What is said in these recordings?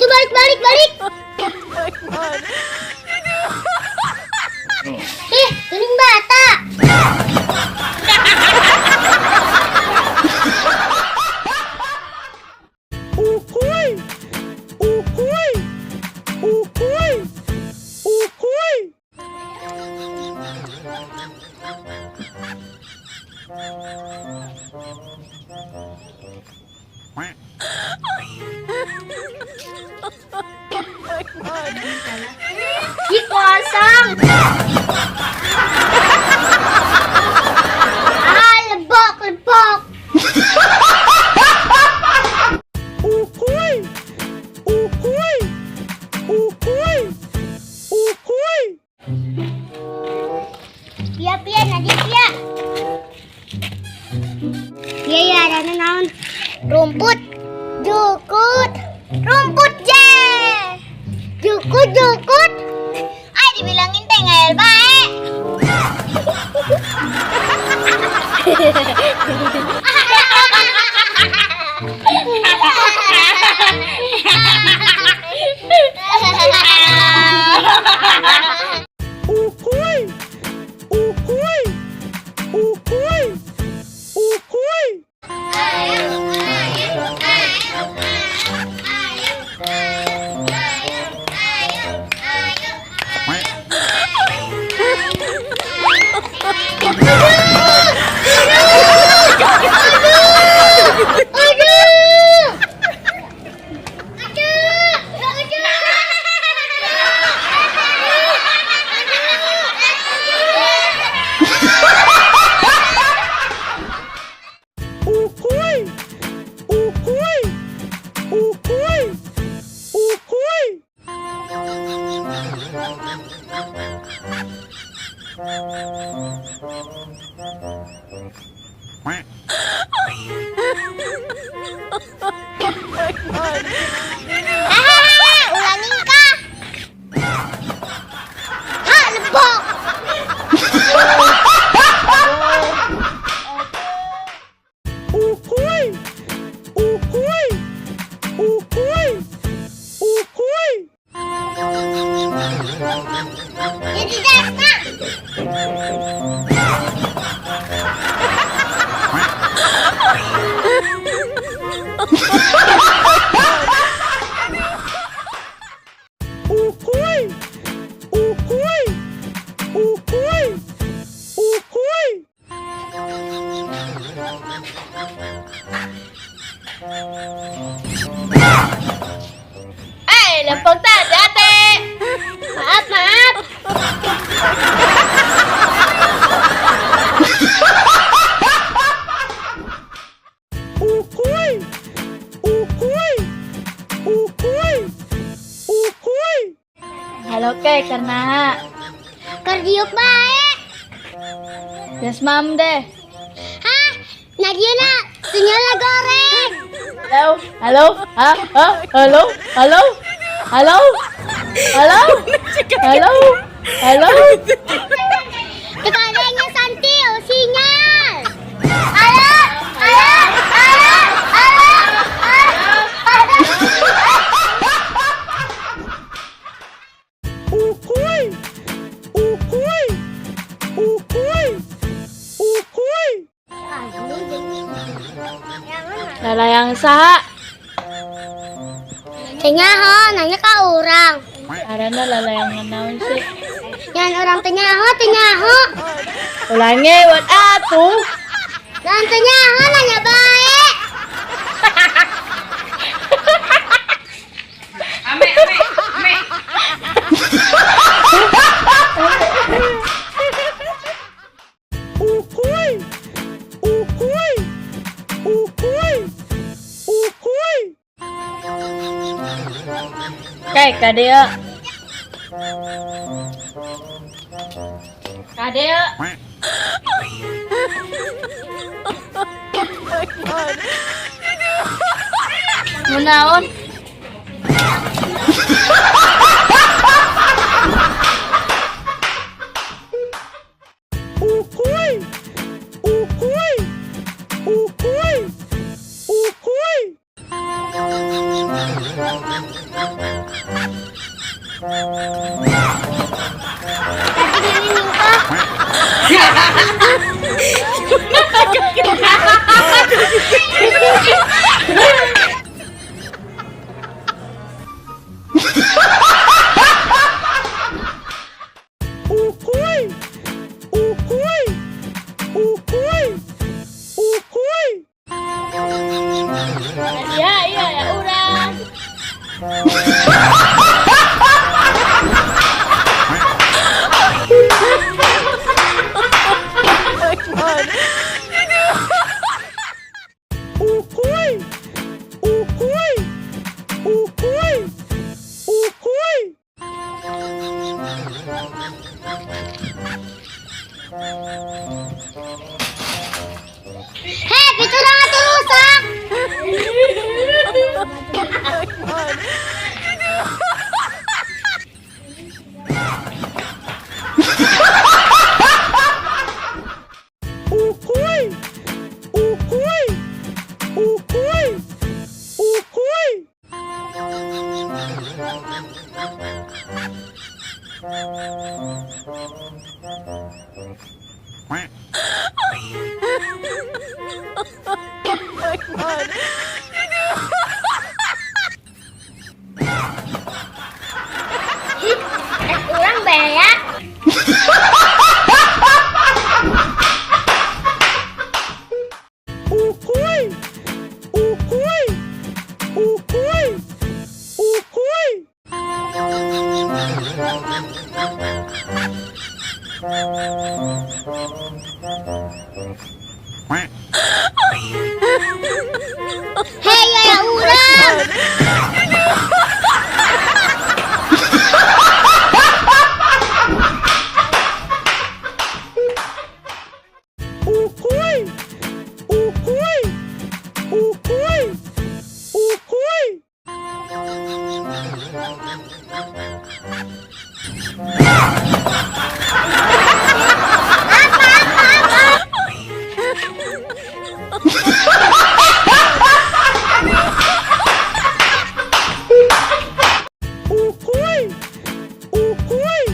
Itu balik, balik, balik. Ih, geuning bata. Uhuy! Uhuy! Uhuy! Uhuy! Ih, kosong. Ah, lebok, lebok. Uhuy! Uhuy! Uhuy! Uhuy! Pia, Pia, nadi Pia. Iya, ya, ada naon? Rumput, jukut, rumput je. Jukut, jukut. Ay, dibilangin teh ngayal bae. Uhuy! Uhuy! Uhuy! Uhuy! Ayo, ayo, ayo, ayo, ayo, ayo, ayo, ayo. Aduh! Aduh! Aduh! Uhuy! Uhuy! Uhuy! Uhuy! Ah, ulah ningkah. Ha, lebok. Uhuy! Uhuy! Uhuy! Uhuy! Jadi dasna. Uhuy! Uhuy! Uhuy! Uhuy! Eh, lempeng teh hati-hati. Maaf, maaf. Uhuy! Uhuy! Uhuy! Uhuy! Halo ke karena Keur diuk bae. Yes, ma'am deh. Hah? Nadia sinyalnya goreng. Halo, halo, ha, ha, halo, halo, halo, halo, halo, halo. Tekanannya Santi, oh, sinyal. Halo, halo, halo, halo, halo, halo. Uhuy! Uhuy! Uhuy! Uhuy! Lalayang saha? Teu nyaho, nanya ka urang. Arana lalayang naon sih? Jangan urang teu nyaho, teu nyaho. Ulah ngewot atuh. Dan teu nyaho nanya bae. Ame, ame, ame. Uhuy! Uhuy! Uhuy! Uhuy! Oke, kadieu. Kadieu. Munaon? Uhuy! Uhuy! Uhuy! Uhuy! Hei, aya urang. Uhuy! Uhuy! Uhuy! Uhuy! Uhuy! Uhuy! Uhuy!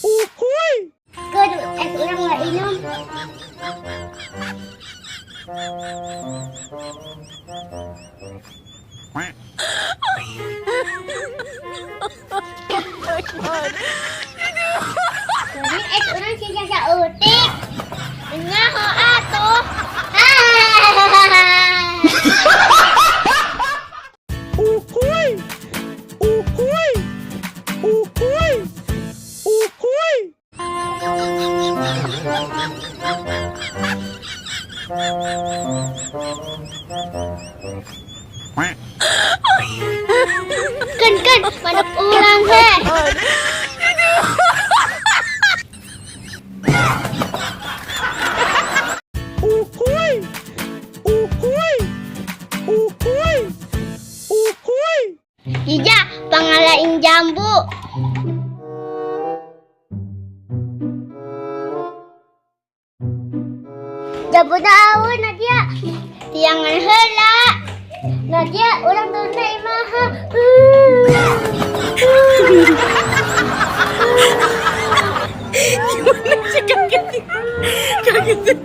Uhuy! Keun es urang nggak minum. Ini es urang sisa saeutik. Nyaho atuh. Ah. Uhuy! Uhuy! Uhuy! Uhuy! Keun keun manuk urang heh. Uhuy! Uhuy! Uhuy! Uhuy! Jija pangalain jambu. Jambu daun Nadia. Tiangan heula. Nadia urang turun imaha. Kaget. Kaget.